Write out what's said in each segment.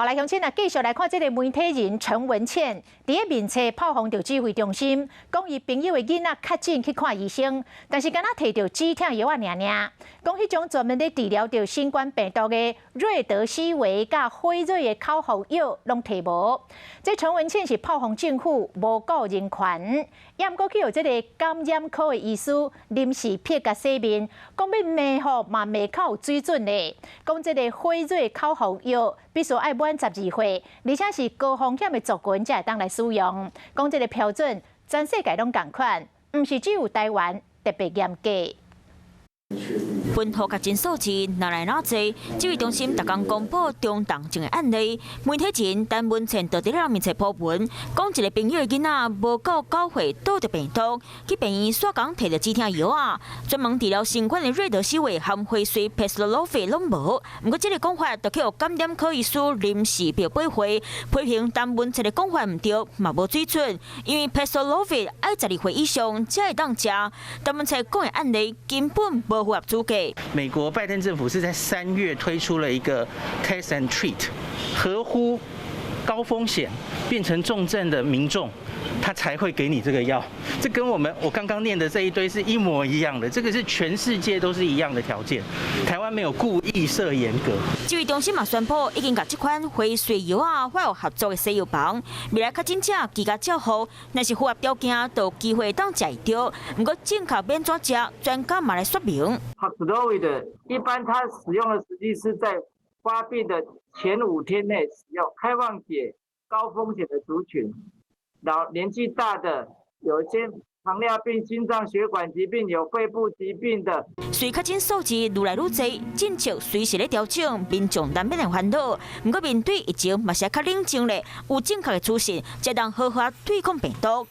好來，鄉親啊，繼續來看這個媒體人陳文茜，佇咧面冊炮轟著指揮中心，講伊朋友的囡仔確診去看醫生，但是敢若提著止疼藥仔爾爾，講彼種專門咧治療著新冠病毒的瑞德西韋佮輝瑞的口服藥攏提無。這陳文茜是炮轟政府無顧人權，也毋過去予這個感染科的醫師臨時撇共洗面，講欲罵吼嘛罵較有水準的，講這個輝瑞口服藥必須愛滿12歲，而且是高風險的族群才會當來使用。講這個標準，全世界攏仝款，毋是只有台灣特別嚴格。本土確診數字愈來愈濟，指揮中心逐工公布中重症的案例。媒體人陳文茜就佇咧面冊 po 文，講一個朋友的囡仔無夠9歲著著病毒，去病院煞共提著止疼藥仔，專門治療新冠的瑞德西韋和輝瑞 Paxlovid 攏無。毋過這个講法，就去予感染科醫師臨時表駁回，批評陳文茜的講法毋對，嘛無水準，因為 Paxlovid 愛12歲以上才會當食。陳文茜講的案例根本無符合資格。美國拜登政府是在3月推出了一個 test and treat，合乎高風險變成重症的民眾，他才會給你這個藥。這跟我們我剛剛念的這一堆是一模一樣的，這個是全世界都是一樣的條件。台灣沒有故意設嚴格。指揮中心嘛宣布，已經共這款輝瑞藥仔發予合作的西藥房，未來確診者居家照護，若是符合條件，就有機會當食會著。毋過正確欲按怎食，專家嘛來說明。 Paxlovid 一般它使用的時機是在發病的前5天內使用，開放給高風險的族群，老年紀大的，有一些糖尿病、心臟血管疾病、有肺部疾病的。隨確診數字愈來愈濟，政策隨時咧調整，民眾難免會煩惱。毋過面對疫情，嘛是愛較冷靜咧，有正確的資訊，才能好好對抗病毒。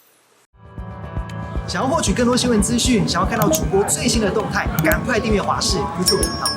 想要獲取更多新聞資訊，想要看到主播最新的動態，趕快訂閱華視 YouTube 頻道。